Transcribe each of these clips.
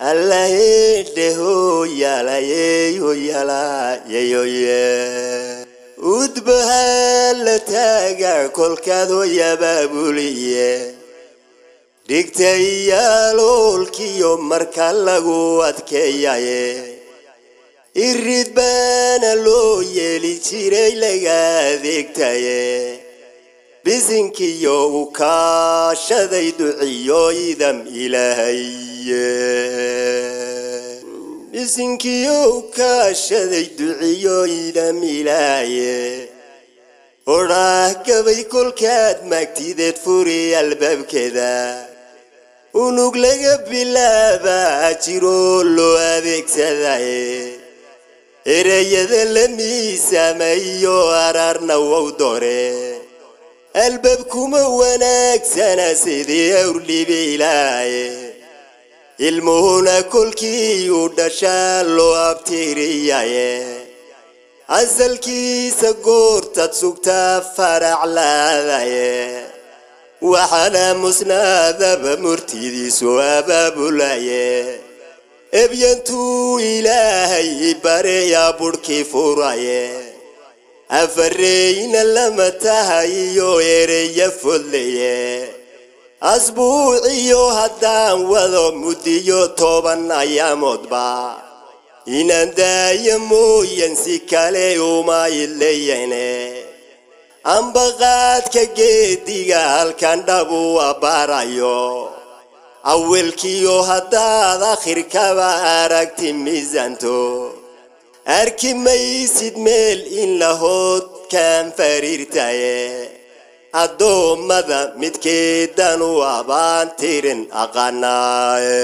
Allaheedhehoyalayeyoye udbaha la taaga kolkaad hoyabaabuliye dhigtayaloolkiyo marka lagu adkeeyaye irid baana loo yeeli jiray laga adeegtaye bisinkiyo u kaashaday duciyo idam ilaahaye bisinkiyo u kaashaday duciyo idam ilaahaye odhaah gabay kolkaad maagtideed furi albaabkeeda unug laga bilaabaa jiroo loo adeegsadaye ereyada la miisaamayo araarna wow dore albaabkuma wanaagsana sidii awrdhibilaaye ilmuhuna kolkii uu dhashaa loo abtiriyaye asalkiisa goortaad sugtaa farac laadaye waxaana musnaadaba murtidiisu abaabulaye ebyantuu ilaahay bareyaa budhkii furaye afareyna lama tahayiyo ereya fodleye asbuuciyo haddaan wado muddiyo 10 ayaamoodba inaan daaya mooyan si kale uma idlayene ambaqaadka geediga halkan dhabu abbaarayo awelkiyo haddaad akhirkaba aragti miisaanto arki maysid meel in lahood kaan fariirtaye addoommada midkeedan u abaan tirin aqaanaaye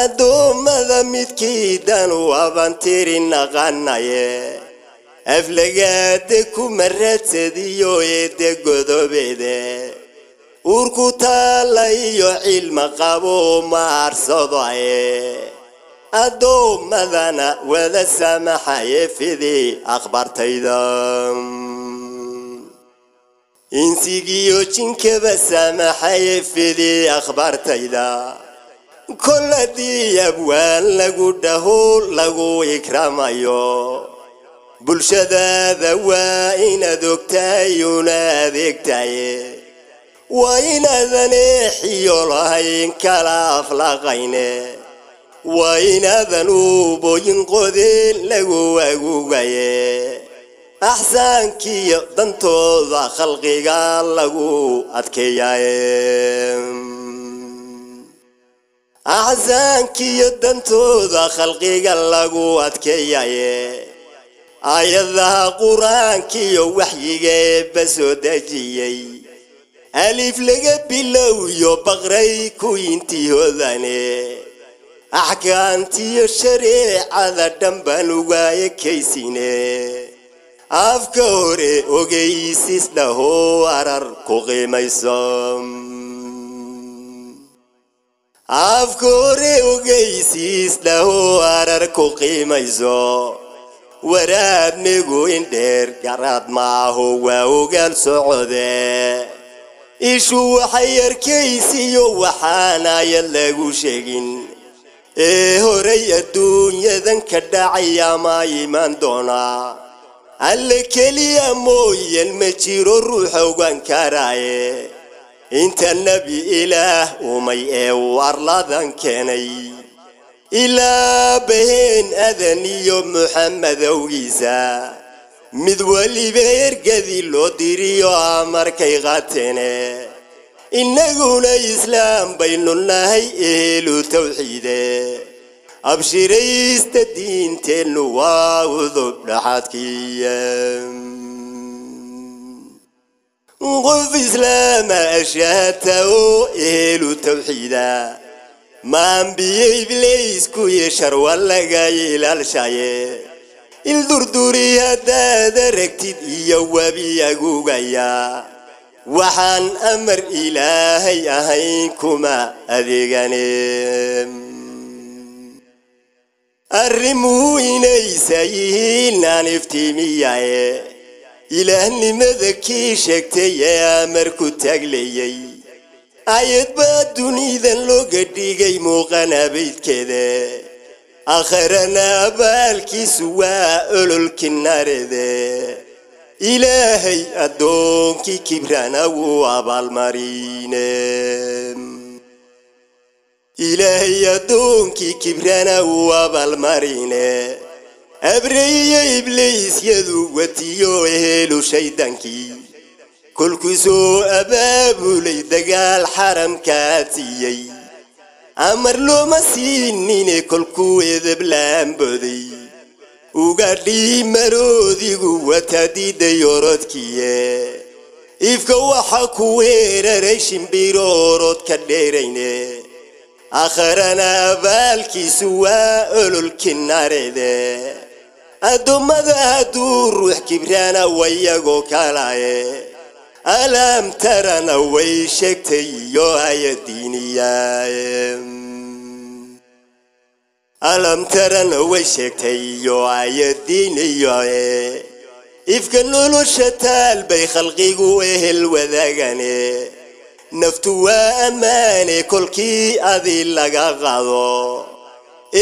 addoommada midkiidan u abaan tirin aqaanaye aflagaade kuma raadsadiyo eedde godobeede uurku taalla iyo cilma qabo ma arsadaye addoommadana wada samaxaye fidii akhbaartayda insigiyo jinkaba samaxaye fidii akhbaartayda kol haddii abwaan lagu dhaho lagu ikraamayo bulshadaada waa inaad ogtahay una adeegtaye waa inaadan eexiyo lahayn kala aflaqayne waa inaadan uubooyin qodeen lagu agugaye axsaankiyo dantooda khalqiga lagu adkeeyaye axsaankiyo dantooda khalqiga lagu adkeeyaye aayadaha qur-aankiyo waxyiga eebba soo dejiyey alif laga bilowyo baqray ku intihoodane axkaamtiyo shareecada dhan baan uga ekaysine afka hore ogeysis dhahoo arar ku qiimayso afka hore ogeysis dhahoo arar ku qiimayso waraadmigu indheer garaad maaho waa ogaal socode ishu waxay arkaysiyo waxaan ayad lagu sheegin ee horay adduunyadan ka dhacay ama imaan doonaa alle keliya mooyan ma jiro ruux ogaan karaaye inta nebi ilaah umay ee uu arladan keenay ilaa baheen adan iyo muxamed awgiisa mid weliba ergadii loo diriyo amarkay qaateene innaguna islaam baynu nahay ehelu tawxiide abshiraysta diinteennu waa udub dhaxadkiiya qof islaama ashaata oo ehelu tawxiida maambiye ibliisku iyo sharwa laga ilaalshaye ildurduri haddaad aragtid iyo webi agugaya waxaan amar ilaahay ahayn kuma adeegane arrimuhu inaysa yihiin aan iftiimiyaye ilaahnimada kii sheegtay ee amarku taaglayey ayad baa dunidan loo Dhigay muuqana baydkeeda, akharana abaalkiisu waa ololki naarede. Ilaahay addoonkii kibrana wuu abaalmarine. Ilaahay addoonkii kibrana wuu abaalmarine. Abreye ibliisyadu watiyo ehelu shaydaankii kolkuu abaabulay dagaal xaramkaa siiyey, amar looma siinine kolkuu edeb laamboday. Ugadhii maroodigu wata diiday orodkiye, ifka waxa ku weeraray shimbiro orodka dheerayne. Akharana abaalkiisu waa ololki naarede. Addoommada hadduu ruux kibraana wayagoo kalaye, alam tarana way sheegtay iyo ayadiiniyaye. Alam tarana way sheegtay iyo ayadiiniyaye. Ifka nolosha taal bay khalqigu ehel wadaagane. Naftu waa ammaane kolkii adi laga qaado,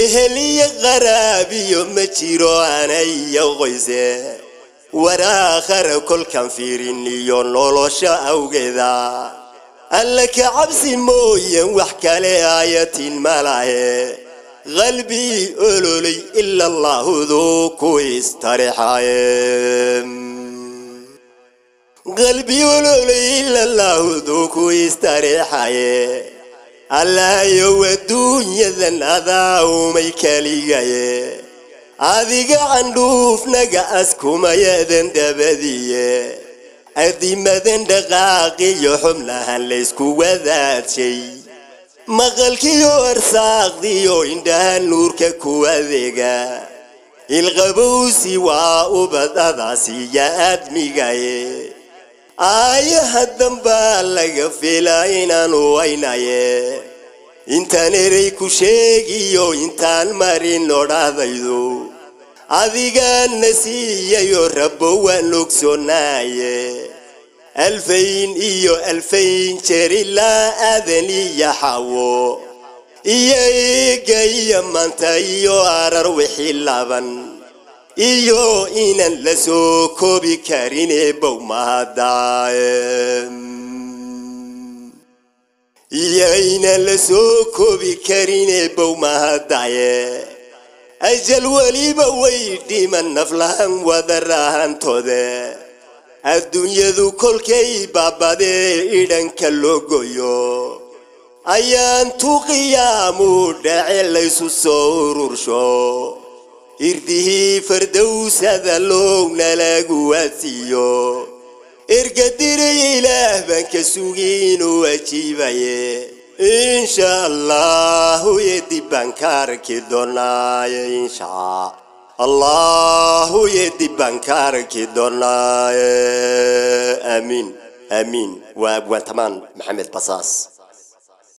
ehel iyo qaraabiyo ma jiro ana iyo qoyse. Waraakhara kolkan fiirin iyo nolosha awgeeda, Alla ka cabsi mooyen wax kale aayatin malahe. Qalbi ololay ila Allahudu ku istarixaye. Qalbi ololay ila Allahudu ku istarixaye. Allahayow adduunyadan adaa umay kaligaye, adiga candhuufnaga askumayadan dabadiye. Adimadan dhaqaaqiyo xubnahan laysku wadaadshay, maqalkiyo arsaaqdiyo indhaha nuurka ku adeega, ilqabowsi waa ubadadaasiya aadmigaye. Aayaha dambaa laga fila inaanu waynaye, intaan erey ku sheegiyo intaan marin odhahdaydu, adigaana siiyayo Rabbo waan ogsoonaaye. 2000 jeer ilaa Aadan iyo Xawo iyo eega iyo maanta iyo arar wixii laban iyo inaan la soo koobi karine bow mahadaaye, iyo inaan la soo koobi karine bow mahadaye. Ajal weliba way dhiman naflahan wadarahantode. Adduunyadu kolkay baabadee idhanka loo goyo, ayaantu qiyaamu dhace laysu soo urursho, irdihii fardowsada loogna lagu waadsiiyo. Ergadiray Ilaah baan ka sugi inuu ajiibaye, insha Allahu yedib baan ka arki doonaaye. Insha Allahu yedib baan ka arki doonaaye. Aamiin, aamiin. Waa Abwaan Tamaan Maxamed Basaas.